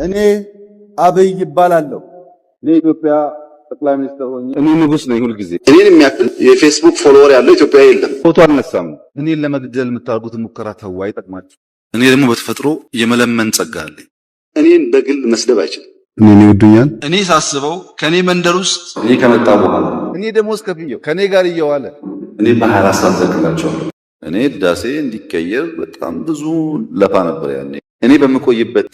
እኔ አብይ እባላለሁ። እኔ ኢትዮጵያ ጠቅላይ ሚኒስትር ሆኜ እኔ ንጉስ ነኝ። ሁልጊዜ እኔን የሚያክል የፌስቡክ follower ያለው ኢትዮጵያ የለም። ፎቶ አልነሳም። እኔን ለመግደል የምታደርጉትን ሙከራ ተው፣ አይጠቅማችሁ። እኔ ደግሞ በተፈጥሮ የመለመን ጸጋ አለኝ። እኔን በግል መስደብ አይችልም። እኔን ይወዱኛል። እኔ ሳስበው ከኔ መንደር ውስጥ እኔ ከመጣ በኋላ እኔ ደሞዝ ከፍዬው ከኔ ጋር እየዋለ እኔ በ24 ሰዓት ዘግላቸዋለሁ። እኔ ህዳሴ እንዲቀየር በጣም ብዙ ለፋ ነበር ያኔ እኔ በምቆይበት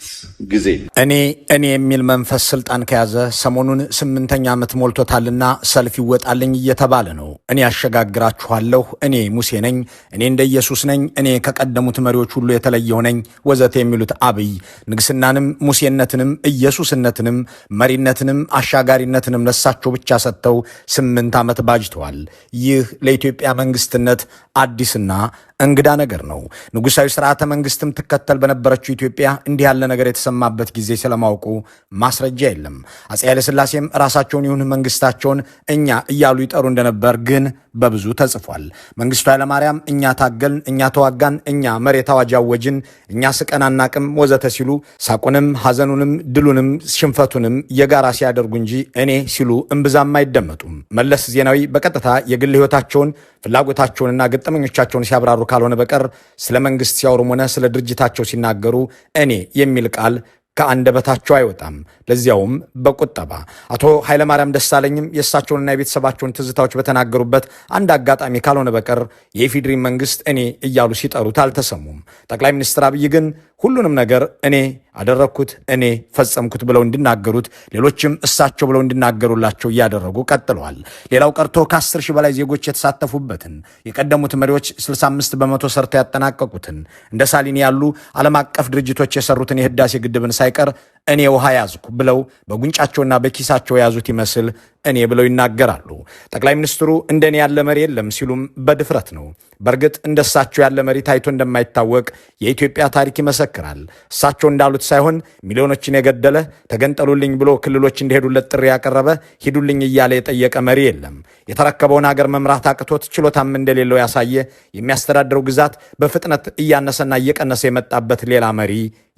ጊዜ። እኔ እኔ የሚል መንፈስ ስልጣን ከያዘ ሰሞኑን 8ኛ ዓመት ሞልቶታልና ሰልፍ ይወጣልኝ እየተባለ ነው። እኔ ያሸጋግራችኋለሁ፣ እኔ ሙሴ ነኝ፣ እኔ እንደ ኢየሱስ ነኝ፣ እኔ ከቀደሙት መሪዎች ሁሉ የተለየው ነኝ ወዘተ የሚሉት አብይ ንግስናንም ሙሴነትንም ኢየሱስነትንም መሪነትንም አሻጋሪነትንም ለሳቸው ብቻ ሰጥተው 8 ዓመት ባጅተዋል። ይህ ለኢትዮጵያ መንግስትነት አዲስና እንግዳ ነገር ነው። ንጉሳዊ ስርዓተ መንግስትም ትከተል በነበረችው ኢትዮጵያ እንዲህ ያለ ነገር የተሰማበት ጊዜ ስለማወቁ ማስረጃ የለም። አፄ ኃይለሥላሴም ራሳቸውን ይሁን መንግስታቸውን እኛ እያሉ ይጠሩ እንደነበር ግን በብዙ ተጽፏል። መንግስቱ ኃይለማርያም እኛ ታገልን፣ እኛ ተዋጋን፣ እኛ መሬት አዋጅ አወጅን፣ እኛ ስቀን አናቅም ወዘተ ሲሉ ሳቁንም ሐዘኑንም ድሉንም ሽንፈቱንም የጋራ ሲያደርጉ እንጂ እኔ ሲሉ እምብዛም አይደመጡም። መለስ ዜናዊ በቀጥታ የግል ህይወታቸውን ፍላጎታቸውንና ገጠመኞቻቸውን ሲያብራሩ ካልሆነ በቀር ስለ መንግስት ሲያወሩም ሆነ ስለ ድርጅታቸው ሲናገሩ እኔ የሚል ቃል ከአንደበታቸው አይወጣም። ለዚያውም በቁጠባ። አቶ ኃይለማርያም ደሳለኝም የእሳቸውንና የቤተሰባቸውን ትዝታዎች በተናገሩበት አንድ አጋጣሚ ካልሆነ በቀር የኢፌዴሪ መንግስት እኔ እያሉ ሲጠሩት አልተሰሙም። ጠቅላይ ሚኒስትር አብይ ግን ሁሉንም ነገር እኔ አደረግኩት፣ እኔ ፈጸምኩት ብለው እንዲናገሩት ሌሎችም እሳቸው ብለው እንዲናገሩላቸው እያደረጉ ቀጥለዋል። ሌላው ቀርቶ ከ10 ሺህ በላይ ዜጎች የተሳተፉበትን፣ የቀደሙት መሪዎች 65% ሰርተው ያጠናቀቁትን፣ እንደ ሳሊኒ ያሉ ዓለም አቀፍ ድርጅቶች የሰሩትን የህዳሴ ግድብን ሳይቀር እኔ ውሃ ያዝኩ ብለው በጉንጫቸውና በኪሳቸው የያዙት ይመስል እኔ ብለው ይናገራሉ። ጠቅላይ ሚኒስትሩ እንደኔ ያለ መሪ የለም ሲሉም በድፍረት ነው። በእርግጥ እንደሳቸው ያለ መሪ ታይቶ እንደማይታወቅ የኢትዮጵያ ታሪክ ይመሰክራል። እሳቸው እንዳሉት ሳይሆን ሚሊዮኖችን የገደለ፣ ተገንጠሉልኝ ብሎ ክልሎች እንዲሄዱለት ጥሪ ያቀረበ፣ ሂዱልኝ እያለ የጠየቀ መሪ የለም። የተረከበውን ሀገር መምራት አቅቶት ችሎታም እንደሌለው ያሳየ፣ የሚያስተዳድረው ግዛት በፍጥነት እያነሰና እየቀነሰ የመጣበት ሌላ መሪ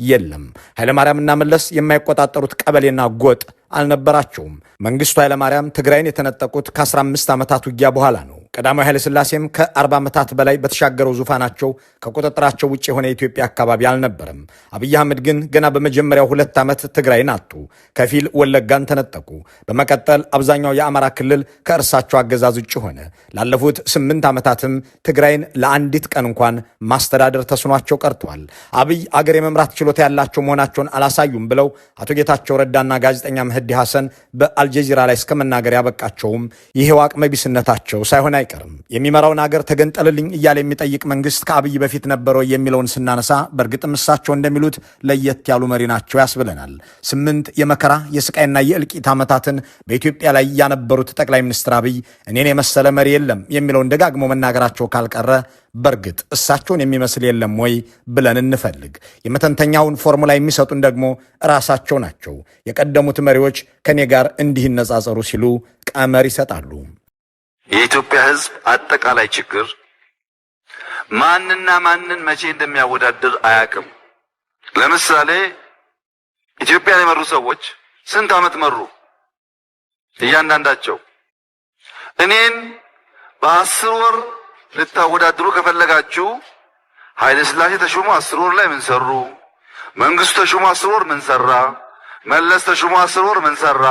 የለም። ኃይለማርያምና መለስ የማይቆጣጠሩት ቀበሌና ጎጥ አልነበራቸውም። መንግስቱ ኃይለማርያም ትግራይን የተነጠቁት ከ15 ዓመታት ውጊያ በኋላ ነው። ቀዳማዊ ኃይለሥላሴም ከ40 ዓመታት በላይ በተሻገረው ዙፋናቸው ከቁጥጥራቸው ውጭ የሆነ የኢትዮጵያ አካባቢ አልነበረም። አብይ አህመድ ግን ገና በመጀመሪያው 2 ዓመት ትግራይን አጡ። ከፊል ወለጋን ተነጠቁ። በመቀጠል አብዛኛው የአማራ ክልል ከእርሳቸው አገዛዝ ውጭ ሆነ። ላለፉት 8 ዓመታትም ትግራይን ለአንዲት ቀን እንኳን ማስተዳደር ተስኗቸው ቀርቷል። አብይ አገር የመምራት ችሎታ ያላቸው መሆናቸውን አላሳዩም ብለው አቶ ጌታቸው ረዳና ጋዜጠኛ መህዲ ሐሰን በአልጀዚራ ላይ እስከ መናገር ያበቃቸውም ይሄው አቅመቢስነታቸው ሳይሆን አይቀርም። የሚመራውን አገር ተገንጠልልኝ እያለ የሚጠይቅ መንግስት ከአብይ በፊት ነበረው የሚለውን ስናነሳ በእርግጥም እሳቸው እንደሚሉት ለየት ያሉ መሪ ናቸው ያስብለናል። 8 የመከራ የስቃይና የእልቂት ዓመታትን በኢትዮጵያ ላይ ያነበሩት ጠቅላይ ሚኒስትር አብይ እኔን የመሰለ መሪ የለም የሚለውን ደጋግሞ መናገራቸው ካልቀረ በእርግጥ እሳቸውን የሚመስል የለም ወይ ብለን እንፈልግ። የመተንተኛውን ፎርሙላ የሚሰጡን ደግሞ ራሳቸው ናቸው። የቀደሙት መሪዎች ከኔ ጋር እንዲህ ይነጻጸሩ ሲሉ ቀመር ይሰጣሉ። የኢትዮጵያ ሕዝብ አጠቃላይ ችግር ማንና ማንን መቼ እንደሚያወዳድር አያውቅም። ለምሳሌ ኢትዮጵያን የመሩ ሰዎች ስንት ዓመት መሩ? እያንዳንዳቸው እኔን በ10 ወር ልታወዳድሩ ከፈለጋችሁ ኃይለ ሥላሴ ተሾሞ 10 ወር ላይ ምን ሰሩ? መንግስቱ ተሾሞ 10 ወር ምን ሰራ? መለስ ተሾሞ 10 ወር ምን ሰራ?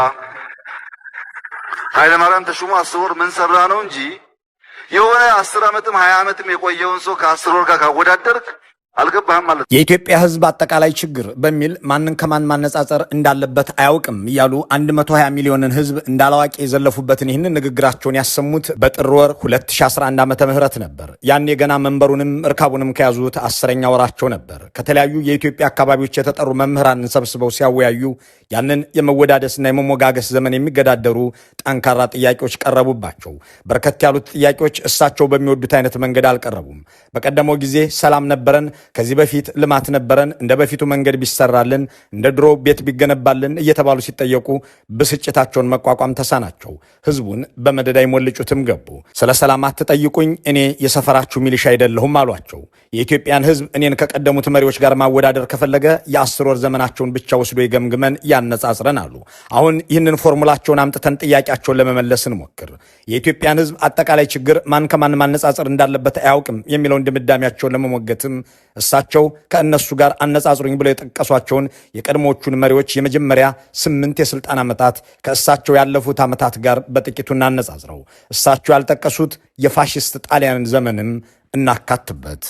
ኃይለ ማርያም ተሾሞ 10 ወር ምን ሰራ ነው እንጂ የሆነ 10 ዓመትም 20 ዓመትም የቆየውን ሰው ከ10 ወር ጋር ካወዳደርክ አልገባህም ማለት ነው። የኢትዮጵያ ሕዝብ አጠቃላይ ችግር በሚል ማንን ከማን ማነጻጸር እንዳለበት አያውቅም እያሉ 120 ሚሊዮንን ሕዝብ እንዳላዋቂ የዘለፉበትን ይህንን ንግግራቸውን ያሰሙት በጥር ወር 2011 ዓመተ ምህረት ነበር። ያኔ ገና መንበሩንም እርካቡንም ከያዙት 10ኛ ወራቸው ነበር። ከተለያዩ የኢትዮጵያ አካባቢዎች የተጠሩ መምህራንን ሰብስበው ሲያወያዩ ያንን የመወዳደስና የመሞጋገስ ዘመን የሚገዳደሩ ጠንካራ ጥያቄዎች ቀረቡባቸው። በርከት ያሉት ጥያቄዎች እሳቸው በሚወዱት አይነት መንገድ አልቀረቡም። በቀደመው ጊዜ ሰላም ነበረን፣ ከዚህ በፊት ልማት ነበረን፣ እንደ በፊቱ መንገድ ቢሰራልን፣ እንደ ድሮ ቤት ቢገነባልን እየተባሉ ሲጠየቁ ብስጭታቸውን መቋቋም ተሳናቸው። ህዝቡን በመደዳ ይሞልጩትም ገቡ። ስለ ሰላም አትጠይቁኝ፣ እኔ የሰፈራችሁ ሚሊሻ አይደለሁም አሏቸው። የኢትዮጵያን ህዝብ እኔን ከቀደሙት መሪዎች ጋር ማወዳደር ከፈለገ የ10 ወር ዘመናቸውን ብቻ ወስዶ ይገምግመን፣ ያነጻጽረን አሉ። አሁን ይህንን ፎርሙላቸውን አምጥተን ጥያቄያቸውን ለመመለስ እንሞክር። የኢትዮጵያን ህዝብ አጠቃላይ ችግር ማን ከማን ማነጻጸር እንዳለበት አያውቅም የሚለውን ድምዳሜያቸውን ለመሞገትም እሳቸው ከእነሱ ጋር አነጻጽሩኝ ብለው የጠቀሷቸውን የቀድሞዎቹን መሪዎች የመጀመሪያ 8 የስልጣን ዓመታት ከእሳቸው ያለፉት ዓመታት ጋር በጥቂቱ እናነጻጽረው። እሳቸው ያልጠቀሱት የፋሽስት ጣሊያንን ዘመንም እናካትበት።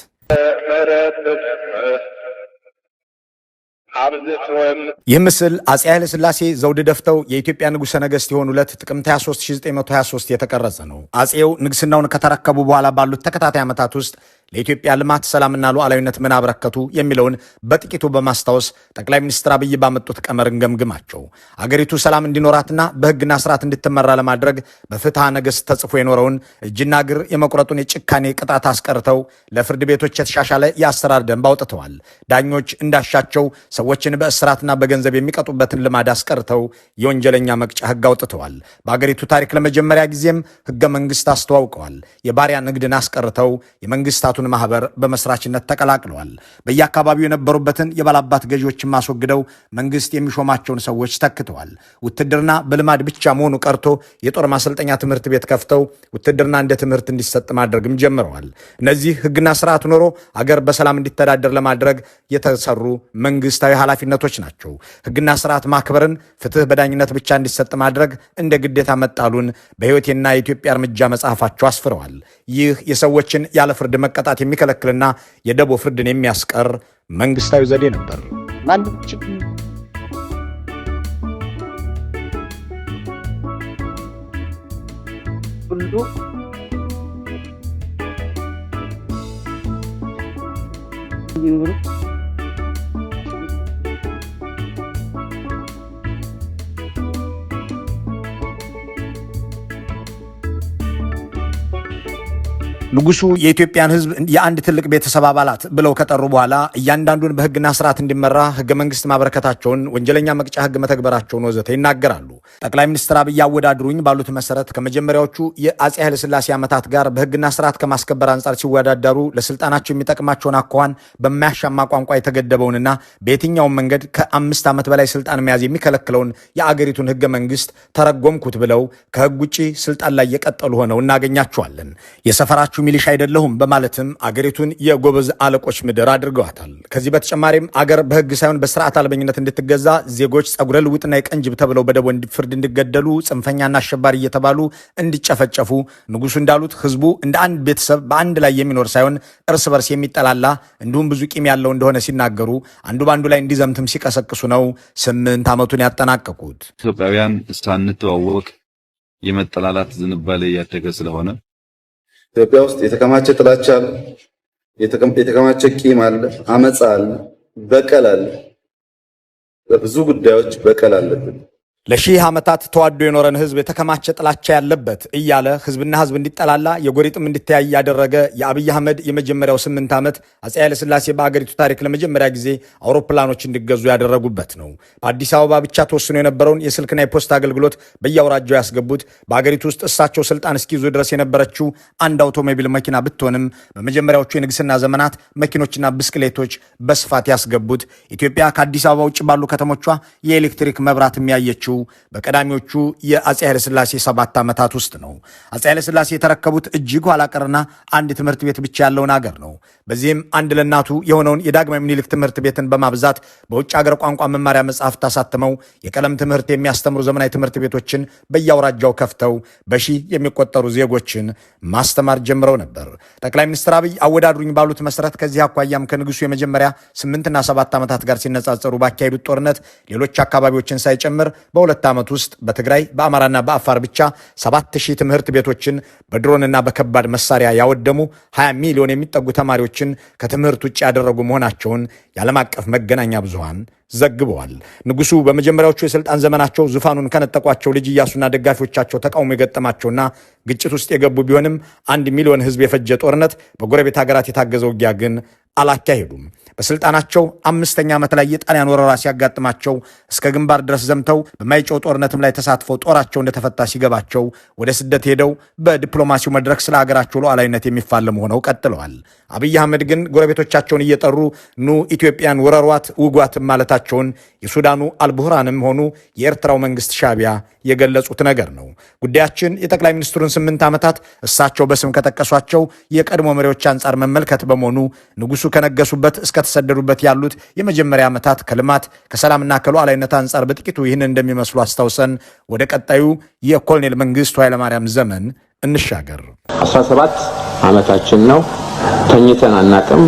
ይህ ምስል አፄ ኃይለ ሥላሴ ዘውድ ደፍተው የኢትዮጵያ ንጉሠ ነገሥት የሆኑ ዕለት ጥቅምት 23 1923 የተቀረጸ ነው። አፄው ንግስናውን ከተረከቡ በኋላ ባሉት ተከታታይ ዓመታት ውስጥ ለኢትዮጵያ ልማት፣ ሰላምና ሉዓላዊነት ምን አበረከቱ የሚለውን በጥቂቱ በማስታወስ ጠቅላይ ሚኒስትር አብይ ባመጡት ቀመር እንገምግማቸው። አገሪቱ ሰላም እንዲኖራትና በሕግና ስርዓት እንድትመራ ለማድረግ በፍትሐ ነገሥት ተጽፎ የኖረውን እጅና እግር የመቁረጡን የጭካኔ ቅጣት አስቀርተው ለፍርድ ቤቶች የተሻሻለ የአሰራር ደንብ አውጥተዋል። ዳኞች እንዳሻቸው ሰዎችን በእስራትና በገንዘብ የሚቀጡበትን ልማድ አስቀርተው የወንጀለኛ መቅጫ ሕግ አውጥተዋል። በአገሪቱ ታሪክ ለመጀመሪያ ጊዜም ሕገ መንግስት አስተዋውቀዋል። የባሪያ ንግድን አስቀርተው የመንግስታቱን ማህበር በመስራችነት ተቀላቅለዋል። በየአካባቢው የነበሩበትን የባላባት ገዢዎችን አስወግደው መንግስት የሚሾማቸውን ሰዎች ተክተዋል። ውትድርና በልማድ ብቻ መሆኑ ቀርቶ የጦር ማሰልጠኛ ትምህርት ቤት ከፍተው ውትድርና እንደ ትምህርት እንዲሰጥ ማድረግም ጀምረዋል። እነዚህ ሕግና ስርዓት ኖሮ አገር በሰላም እንዲተዳደር ለማድረግ የተሰሩ መንግስታዊ ኃላፊነቶች ናቸው። ሕግና ስርዓት ማክበርን፣ ፍትህ በዳኝነት ብቻ እንዲሰጥ ማድረግ እንደ ግዴታ መጣሉን በሕይወቴና የኢትዮጵያ እርምጃ መጽሐፋቸው አስፍረዋል። ይህ የሰዎችን ያለ ፍርድ መቀጣት የሚከለክልና የደቦ ፍርድን የሚያስቀር መንግስታዊ ዘዴ ነበር። ሁሉ ንጉሱ የኢትዮጵያን ሕዝብ የአንድ ትልቅ ቤተሰብ አባላት ብለው ከጠሩ በኋላ እያንዳንዱን በሕግና ስርዓት እንዲመራ ሕገ መንግስት ማበረከታቸውን፣ ወንጀለኛ መቅጫ ሕግ መተግበራቸውን ወዘተ ይናገራሉ። ጠቅላይ ሚኒስትር አብይ አወዳድሩኝ ባሉት መሰረት ከመጀመሪያዎቹ የአፄ ኃይለሥላሴ ዓመታት ጋር በሕግና ስርዓት ከማስከበር አንጻር ሲወዳደሩ ለስልጣናቸው የሚጠቅማቸውን አኳኋን በማያሻማ ቋንቋ የተገደበውንና በየትኛውም መንገድ ከ5 ዓመት በላይ ስልጣን መያዝ የሚከለክለውን የአገሪቱን ሕገ መንግስት ተረጎምኩት ብለው ከሕግ ውጭ ስልጣን ላይ የቀጠሉ ሆነው እናገኛቸዋለን። የሰፈራችሁ ሚሊሻ አይደለሁም በማለትም አገሪቱን የጎበዝ አለቆች ምድር አድርገዋታል። ከዚህ በተጨማሪም አገር በህግ ሳይሆን በስርዓት አልበኝነት እንድትገዛ፣ ዜጎች ጸጉረ ልውጥና የቀንጅብ ተብለው በደቦ ፍርድ እንዲገደሉ፣ ጽንፈኛና አሸባሪ እየተባሉ እንዲጨፈጨፉ፣ ንጉሱ እንዳሉት ህዝቡ እንደ አንድ ቤተሰብ በአንድ ላይ የሚኖር ሳይሆን እርስ በርስ የሚጠላላ እንዲሁም ብዙ ቂም ያለው እንደሆነ ሲናገሩ፣ አንዱ በአንዱ ላይ እንዲዘምትም ሲቀሰቅሱ ነው 8 ዓመቱን ያጠናቀቁት። ኢትዮጵያውያን ሳንተዋወቅ የመጠላላት ዝንባሌ እያደገ ስለሆነ ኢትዮጵያ ውስጥ የተከማቸ ጥላቻ አለ፣ የተከማቸ ቂም አለ፣ አመፃ አለ፣ በቀል አለ። በብዙ ጉዳዮች በቀል አለብን። ለሺህ ዓመታት ተዋዶ የኖረን ህዝብ የተከማቸ ጥላቻ ያለበት እያለ ህዝብና ህዝብ እንዲጠላላ የጎሪጥም እንዲተያይ ያደረገ የአብይ አህመድ የመጀመሪያው 8 ዓመት አፄ ኃይለሥላሴ በአገሪቱ ታሪክ ለመጀመሪያ ጊዜ አውሮፕላኖች እንዲገዙ ያደረጉበት ነው። በአዲስ አበባ ብቻ ተወስኖ የነበረውን የስልክና የፖስታ አገልግሎት በየአውራጃው ያስገቡት፣ በአገሪቱ ውስጥ እሳቸው ስልጣን እስኪይዙ ድረስ የነበረችው አንድ አውቶሞቢል መኪና ብትሆንም በመጀመሪያዎቹ የንግስና ዘመናት መኪኖችና ብስክሌቶች በስፋት ያስገቡት፣ ኢትዮጵያ ከአዲስ አበባ ውጭ ባሉ ከተሞቿ የኤሌክትሪክ መብራት ያየችው በቀዳሚዎቹ የአፄ ኃይለሥላሴ 7 ዓመታት ውስጥ ነው። አፄ ኃይለሥላሴ የተረከቡት እጅግ ኋላ ቀርና አንድ ትምህርት ቤት ብቻ ያለውን አገር ነው። በዚህም አንድ ለእናቱ የሆነውን የዳግማዊ ምኒልክ ትምህርት ቤትን በማብዛት በውጭ አገር ቋንቋ መማሪያ መጽሐፍት አሳትመው የቀለም ትምህርት የሚያስተምሩ ዘመናዊ ትምህርት ቤቶችን በየአውራጃው ከፍተው በሺህ የሚቆጠሩ ዜጎችን ማስተማር ጀምረው ነበር። ጠቅላይ ሚኒስትር አብይ አወዳድሩኝ ባሉት መሰረት ከዚህ አኳያም ከንጉሱ የመጀመሪያ 8ና 7 ዓመታት ጋር ሲነጻጸሩ ባካሄዱት ጦርነት ሌሎች አካባቢዎችን ሳይጨምር በሁለት በ2 ዓመት ውስጥ በትግራይ በአማራና በአፋር ብቻ 7000 ትምህርት ቤቶችን በድሮንና በከባድ መሳሪያ ያወደሙ 20 ሚሊዮን የሚጠጉ ተማሪዎችን ከትምህርት ውጭ ያደረጉ መሆናቸውን የዓለም አቀፍ መገናኛ ብዙሃን ዘግበዋል። ንጉሱ በመጀመሪያዎቹ የስልጣን ዘመናቸው ዙፋኑን ከነጠቋቸው ልጅ ኢያሱና ደጋፊዎቻቸው ተቃውሞ የገጠማቸውና ግጭት ውስጥ የገቡ ቢሆንም 1 ሚሊዮን ሕዝብ የፈጀ ጦርነት በጎረቤት ሀገራት የታገዘ ውጊያ ግን አላካሄዱም። በስልጣናቸው 5ኛ ዓመት ላይ የጣሊያን ወረራ ሲያጋጥማቸው እስከ ግንባር ድረስ ዘምተው በማይጨው ጦርነትም ላይ ተሳትፈው ጦራቸው እንደተፈታ ሲገባቸው ወደ ስደት ሄደው በዲፕሎማሲው መድረክ ስለ ሀገራቸው ሉዓላዊነት የሚፋለሙ ሆነው ቀጥለዋል። አብይ አህመድ ግን ጎረቤቶቻቸውን እየጠሩ ኑ ኢትዮጵያን ወረሯት ውጓት ማለታቸውን የሱዳኑ አልቡርሃንም ሆኑ የኤርትራው መንግስት ሻዕቢያ የገለጹት ነገር ነው። ጉዳያችን የጠቅላይ ሚኒስትሩን 8 ዓመታት እሳቸው በስም ከጠቀሷቸው የቀድሞ መሪዎች አንጻር መመልከት በመሆኑ ንጉሱ ከነገሱበት እስከተሰደዱበት ያሉት የመጀመሪያ ዓመታት ከልማት ከሰላምና ከሉዓላዊነት አንጻር በጥቂቱ ይህንን እንደሚመስሉ አስታውሰን ወደ ቀጣዩ የኮሎኔል መንግስቱ ኃይለማርያም ዘመን እንሻገር። 17 ዓመታችን ነው። ተኝተን አናቅም፣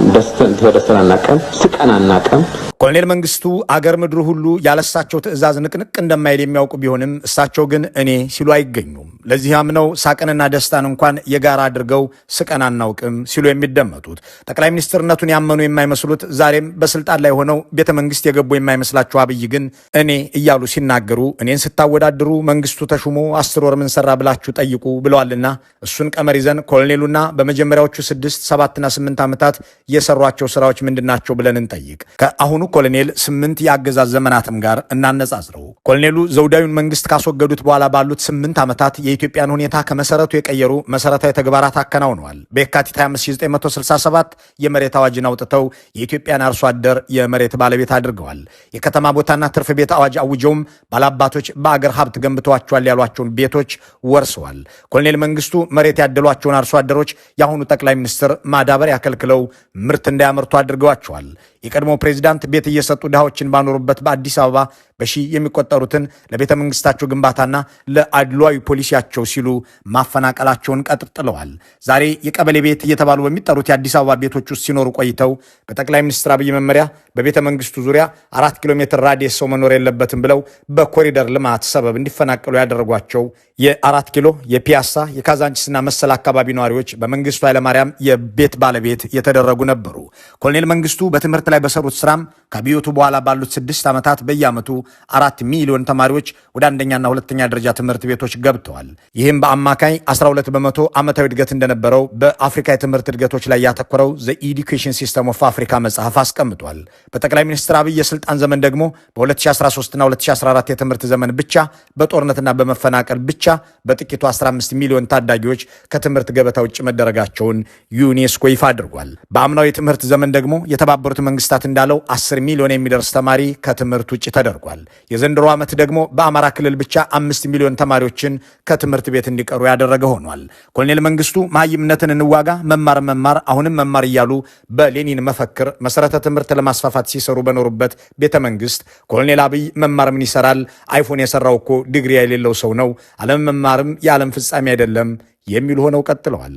ተደስተን አናቅም፣ ስቀን አናቅም። ኮሎኔል መንግስቱ አገር ምድሩ ሁሉ ያለሳቸው ትዕዛዝ ንቅንቅ እንደማይል የሚያውቁ ቢሆንም እሳቸው ግን እኔ ሲሉ አይገኙም። ለዚህም ነው ሳቅንና ደስታን እንኳን የጋራ አድርገው ስቀን አናውቅም ሲሉ የሚደመጡት። ጠቅላይ ሚኒስትርነቱን ያመኑ የማይመስሉት ዛሬም በስልጣን ላይ ሆነው ቤተ መንግስት የገቡ የማይመስላቸው አብይ ግን እኔ እያሉ ሲናገሩ እኔን ስታወዳድሩ መንግስቱ ተሹሞ 10 ወር ምን ሰራ ብላችሁ ጠይቁ ብለዋልና እሱን ቀመር ይዘን ኮሎኔሉና በመጀመሪያዎቹ 6፣ 7 እና 8 ዓመታት የሰሯቸው ስራዎች ምንድናቸው ብለን እንጠይቅ። ከአሁኑ ኮሎኔል 8 የአገዛዝ ዘመናትም ጋር እናነጻጽረው። ኮሎኔሉ ዘውዳዊውን መንግስት ካስወገዱት በኋላ ባሉት 8 ዓመታት የኢትዮጵያን ሁኔታ ከመሰረቱ የቀየሩ መሰረታዊ ተግባራት አከናውነዋል። በየካቲት 25 1967 የመሬት አዋጅን አውጥተው የኢትዮጵያን አርሶ አደር የመሬት ባለቤት አድርገዋል። የከተማ ቦታና ትርፍ ቤት አዋጅ አውጀውም ባላባቶች በአገር ሀብት ገንብተዋቸዋል ያሏቸውን ቤቶች ወርሰዋል። ኮሎኔል መንግስቱ መሬት ያደሏቸውን አርሶ አደሮች የአሁኑ ጠቅላይ ሚኒስትር ማዳበሪያ ከልክለው ምርት እንዳያመርቱ አድርገዋቸዋል። የቀድሞ ፕሬዚዳንት ቤት እየሰጡ ድሃዎችን ባኖሩበት በአዲስ አበባ በሺህ የሚቆጠሩትን ለቤተ መንግስታቸው ግንባታና ለአድሏዊ ፖሊሲያቸው ሲሉ ማፈናቀላቸውን ቀጥጥለዋል። ዛሬ የቀበሌ ቤት እየተባሉ በሚጠሩት የአዲስ አበባ ቤቶች ውስጥ ሲኖሩ ቆይተው በጠቅላይ ሚኒስትር አብይ መመሪያ በቤተ መንግስቱ ዙሪያ 4 ኪሎ ሜትር ራዲየስ ሰው መኖር የለበትም ብለው በኮሪደር ልማት ሰበብ እንዲፈናቀሉ ያደረጓቸው የ4 ኪሎ የፒያሳ የካዛንቺስና መሰል አካባቢ ነዋሪዎች በመንግስቱ ኃይለማርያም የቤት ባለቤት የተደረጉ ነበሩ። ኮሎኔል መንግስቱ በትምህርት ላይ በሰሩት ስራም ከአብዮቱ በኋላ ባሉት 6 ዓመታት በየዓመቱ 4 ሚሊዮን ተማሪዎች ወደ አንደኛና ሁለተኛ ደረጃ ትምህርት ቤቶች ገብተዋል። ይህም በአማካይ 12% ዓመታዊ እድገት እንደነበረው በአፍሪካ የትምህርት እድገቶች ላይ ያተኮረው The Education System of Africa መጽሐፍ አስቀምጧል። በጠቅላይ ሚኒስትር አብይ የስልጣን ዘመን ደግሞ በ2013 እና 2014 የትምህርት ዘመን ብቻ በጦርነትና በመፈናቀል ብቻ በጥቂቱ 15 ሚሊዮን ታዳጊዎች ከትምህርት ገበታ ውጭ መደረጋቸውን ዩኔስኮ ይፋ አድርጓል። በአምናው የትምህርት ዘመን ደግሞ የተባበሩት መንግስታት እንዳለው 10 ሚሊዮን የሚደርስ ተማሪ ከትምህርት ውጭ ተደርጓል። የዘንድሮ ዓመት ደግሞ በአማራ ክልል ብቻ 5 ሚሊዮን ተማሪዎችን ከትምህርት ቤት እንዲቀሩ ያደረገ ሆኗል። ኮሎኔል መንግስቱ መሃይምነትን እንዋጋ፣ መማር መማር አሁንም መማር እያሉ በሌኒን መፈክር መሰረተ ትምህርት ለማስፋፋት ሲሰሩ በኖሩበት ቤተ መንግስት ኮሎኔል አብይ መማር ምን ይሰራል? አይፎን የሰራው እኮ ዲግሪ የሌለው ሰው ነው። አለመማርም የዓለም ፍጻሜ አይደለም የሚሉ ሆነው ቀጥለዋል።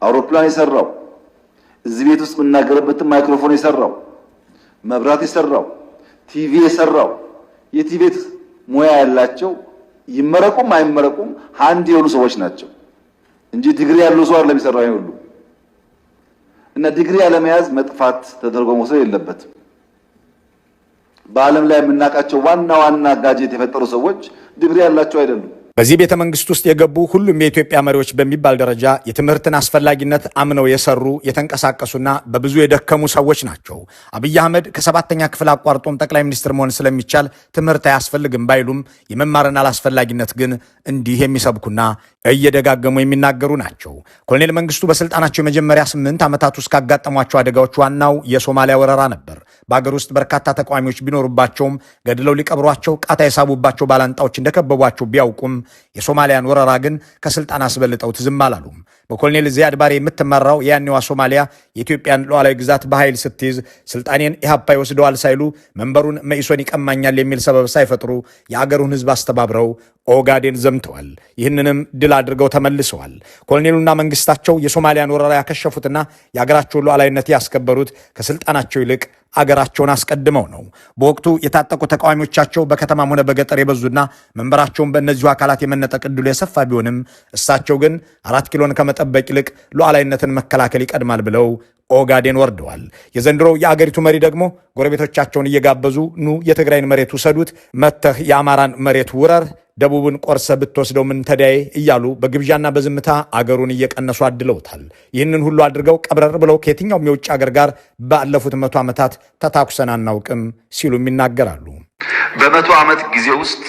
አውሮፕላን የሰራው፣ እዚህ ቤት ውስጥ የምናገርበትን ማይክሮፎን የሰራው፣ መብራት የሰራው፣ ቲቪ የሰራው የቲቪ ሙያ ያላቸው ይመረቁም አይመረቁም አንድ የሆኑ ሰዎች ናቸው እንጂ ዲግሪ ያለው ሰው አይደለም የሰራው ይሄን ሁሉ። እና ዲግሪ ያለመያዝ መጥፋት ተደርጎ መውሰድ የለበትም። በዓለም ላይ የምናውቃቸው ዋና ዋና gadget የፈጠሩ ሰዎች ዲግሪ ያላቸው አይደሉም። በዚህ ቤተ መንግስት ውስጥ የገቡ ሁሉም የኢትዮጵያ መሪዎች በሚባል ደረጃ የትምህርትን አስፈላጊነት አምነው የሰሩ የተንቀሳቀሱና በብዙ የደከሙ ሰዎች ናቸው። አብይ አህመድ ከ7ኛ ክፍል አቋርጦም ጠቅላይ ሚኒስትር መሆን ስለሚቻል ትምህርት አያስፈልግም ባይሉም የመማርን አላስፈላጊነት ግን እንዲህ የሚሰብኩና እየደጋገሙ የሚናገሩ ናቸው። ኮሎኔል መንግስቱ በስልጣናቸው የመጀመሪያ 8 ዓመታት ውስጥ ካጋጠሟቸው አደጋዎች ዋናው የሶማሊያ ወረራ ነበር። በአገር ውስጥ በርካታ ተቃዋሚዎች ቢኖሩባቸውም ገድለው ሊቀብሯቸው ቃታ የሳቡባቸው ባላንጣዎች እንደከበቧቸው ቢያውቁም የሶማሊያን ወረራ ግን ከስልጣን አስበልጠው ዝም አላሉም። በኮሎኔል ዚያድ ባሬ የምትመራው የያኔዋ ሶማሊያ የኢትዮጵያን ሉዓላዊ ግዛት በኃይል ስትይዝ ስልጣኔን ኢህአፓ ይወስደዋል ሳይሉ መንበሩን መኢሶን ይቀማኛል የሚል ሰበብ ሳይፈጥሩ የአገሩን ሕዝብ አስተባብረው ኦጋዴን ዘምተዋል። ይህንንም ድል አድርገው ተመልሰዋል። ኮሎኔሉና መንግስታቸው የሶማሊያን ወረራ ያከሸፉትና የአገራቸውን ሉዓላዊነት ያስከበሩት ከስልጣናቸው ይልቅ አገራቸውን አስቀድመው ነው። በወቅቱ የታጠቁ ተቃዋሚዎቻቸው በከተማም ሆነ በገጠር የበዙና መንበራቸውን በእነዚሁ አካላት የመነጠቅ ዕድሉ የሰፋ ቢሆንም እሳቸው ግን 4 ኪሎን ከመጠበቅ ይልቅ ሉዓላዊነትን መከላከል ይቀድማል ብለው ኦጋዴን ወርደዋል። የዘንድሮው የአገሪቱ መሪ ደግሞ ጎረቤቶቻቸውን እየጋበዙ ኑ የትግራይን መሬት ውሰዱት፣ መተህ የአማራን መሬት ውረር፣ ደቡብን ቆርሰህ ብትወስደው ምን ተዳዬ እያሉ በግብዣና በዝምታ አገሩን እየቀነሱ አድለውታል። ይህንን ሁሉ አድርገው ቀብረር ብለው ከየትኛውም የውጭ አገር ጋር ባለፉት 100 ዓመታት ተታኩሰን አናውቅም ሲሉም ይናገራሉ። በ100 ዓመት ጊዜ ውስጥ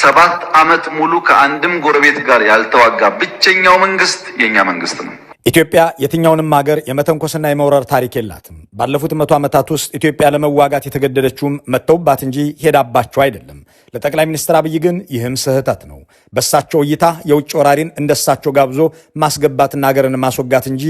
7 ዓመት ሙሉ ከአንድም ጎረቤት ጋር ያልተዋጋ ብቸኛው መንግስት የእኛ መንግስት ነው። ኢትዮጵያ የትኛውንም ሀገር የመተንኮስና የመውረር ታሪክ የላትም። ባለፉት 100 ዓመታት ውስጥ ኢትዮጵያ ለመዋጋት የተገደደችውም መጥተውባት እንጂ ሄዳባቸው አይደለም። ለጠቅላይ ሚኒስትር አብይ ግን ይህም ስህተት ነው። በእሳቸው እይታ የውጭ ወራሪን እንደሳቸው ጋብዞ ማስገባትና ሀገርን ማስወጋት እንጂ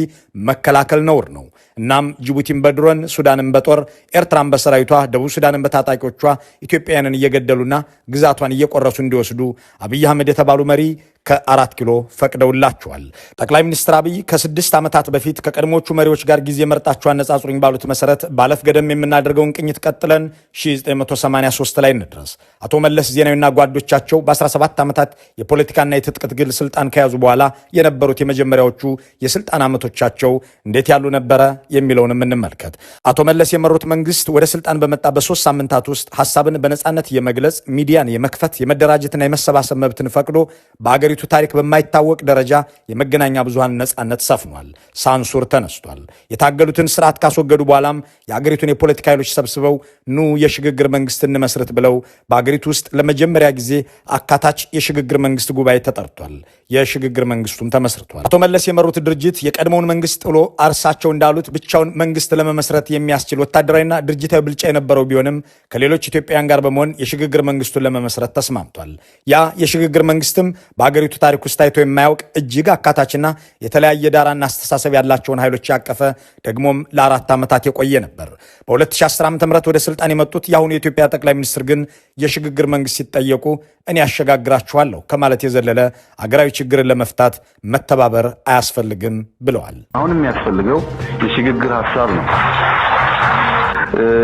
መከላከል ነውር ነው። እናም ጅቡቲን በድሮን፣ ሱዳንን በጦር፣ ኤርትራን በሰራዊቷ፣ ደቡብ ሱዳንን በታጣቂዎቿ ኢትዮጵያውያንን እየገደሉና ግዛቷን እየቆረሱ እንዲወስዱ አብይ አህመድ የተባሉ መሪ ከ4 ኪሎ ፈቅደውላቸዋል። ጠቅላይ ሚኒስትር አብይ ከ6 ዓመታት በፊት ከቀድሞቹ መሪዎች ጋር ጊዜ መርጣችሁ አነጻጽሩኝ ባሉት መሰረት ባለፍ ገደም የምናደርገውን ቅኝት ቀጥለን 1983 ላይ እንድረስ። አቶ መለስ ዜናዊና ጓዶቻቸው በ17 ዓመታት የፖለቲካና የትጥቅ ትግል ስልጣን ከያዙ በኋላ የነበሩት የመጀመሪያዎቹ የስልጣን ዓመቶቻቸው እንዴት ያሉ ነበረ የሚለውንም እንመልከት። አቶ መለስ የመሩት መንግስት ወደ ስልጣን በመጣ በ3 ሳምንታት ውስጥ ሀሳብን በነፃነት የመግለጽ፣ ሚዲያን የመክፈት፣ የመደራጀትና የመሰባሰብ መብትን ፈቅዶ በአገሪቱ ታሪክ በማይታወቅ ደረጃ የመገናኛ ብዙሃን ነፃነት ሰፍኗል። ሳንሱር ተነስቷል። የታገሉትን ስርዓት ካስወገዱ በኋላም የአገሪቱን የፖለቲካ ኃይሎች ሰብስበው ኑ የሽግግር መንግስት እንመስርት ብለው በአገሪቱ ውስጥ ለመጀመሪያ ጊዜ አካታች የሽግግር መንግስት ጉባኤ ተጠርቷል። የሽግግር መንግስቱም ተመስርቷል። አቶ መለስ የመሩት ድርጅት የቀድሞውን መንግስት ጥሎ እርሳቸው እንዳሉት ብቻውን መንግስት ለመመስረት የሚያስችል ወታደራዊና ድርጅታዊ ብልጫ የነበረው ቢሆንም ከሌሎች ኢትዮጵያውያን ጋር በመሆን የሽግግር መንግስቱን ለመመስረት ተስማምቷል። ያ የሽግግር መንግስትም በአገሪቱ ታሪክ ውስጥ ታይቶ የማያውቅ እጅግ አካታችና የተለያየ ዳራና አስተሳሰብ ያላቸውን ኃይሎች ያቀፈ ደግሞም ለ4 ዓመታት የቆየ ነበር። በ2010 ዓ.ም ወደ ስልጣን የመጡት የአሁኑ የኢትዮጵያ ጠቅላይ ሚኒስትር ግን የሽግግር መንግስት ሲጠየቁ እኔ አሸጋግራችኋለሁ ከማለት የዘለለ አገራዊ ችግርን ለመፍታት መተባበር አያስፈልግም ብለዋል። አሁን የሚያስፈልገው የሽግግር ሀሳብ ነው።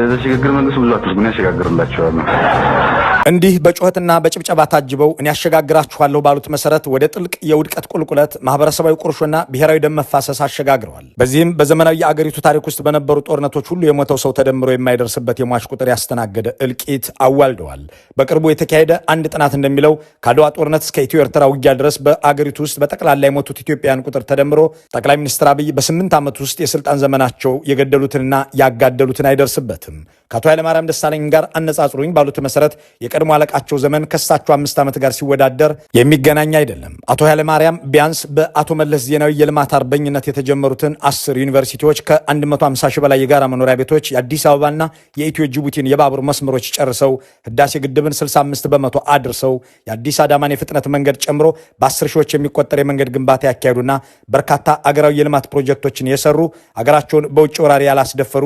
ለሽግግር መንግስት ብዙ አትልጉ፣ እኔ አሸጋግርላችኋለሁ። እንዲህ በጩኸትና በጭብጨባ ታጅበው እኔ አሸጋግራችኋለሁ ባሉት መሰረት ወደ ጥልቅ የውድቀት ቁልቁለት፣ ማህበረሰባዊ ቁርሾና ብሔራዊ ደም መፋሰስ አሸጋግረዋል። በዚህም በዘመናዊ የአገሪቱ ታሪክ ውስጥ በነበሩ ጦርነቶች ሁሉ የሞተው ሰው ተደምሮ የማይደርስበት የሟች ቁጥር ያስተናገደ እልቂት አዋልደዋል። በቅርቡ የተካሄደ አንድ ጥናት እንደሚለው ከአድዋ ጦርነት እስከ ኢትዮ ኤርትራ ውጊያ ድረስ በአገሪቱ ውስጥ በጠቅላላ የሞቱት ኢትዮጵያውያን ቁጥር ተደምሮ ጠቅላይ ሚኒስትር አብይ በ8 ዓመት ውስጥ የስልጣን ዘመናቸው የገደሉትንና ያጋደሉትን አይደርስበትም። ከአቶ ኃይለማርያም ደሳለኝ ጋር አነጻጽሩኝ ባሉት መሰረት የቀድሞ አለቃቸው ዘመን ከሳቸው 5 ዓመት ጋር ሲወዳደር የሚገናኝ አይደለም። አቶ ኃይለማርያም ቢያንስ በአቶ መለስ ዜናዊ የልማት አርበኝነት የተጀመሩትን 10 ዩኒቨርሲቲዎች፣ ከ150 ሺህ በላይ የጋራ መኖሪያ ቤቶች፣ የአዲስ አበባና የኢትዮ ጅቡቲን የባቡር መስመሮች ጨርሰው፣ ህዳሴ ግድብን 65% አድርሰው፣ የአዲስ አዳማን የፍጥነት መንገድ ጨምሮ በ10 ሺዎች የሚቆጠር የመንገድ ግንባታ ያካሄዱና በርካታ አገራዊ የልማት ፕሮጀክቶችን የሰሩ፣ አገራቸውን በውጭ ወራሪ ያላስደፈሩ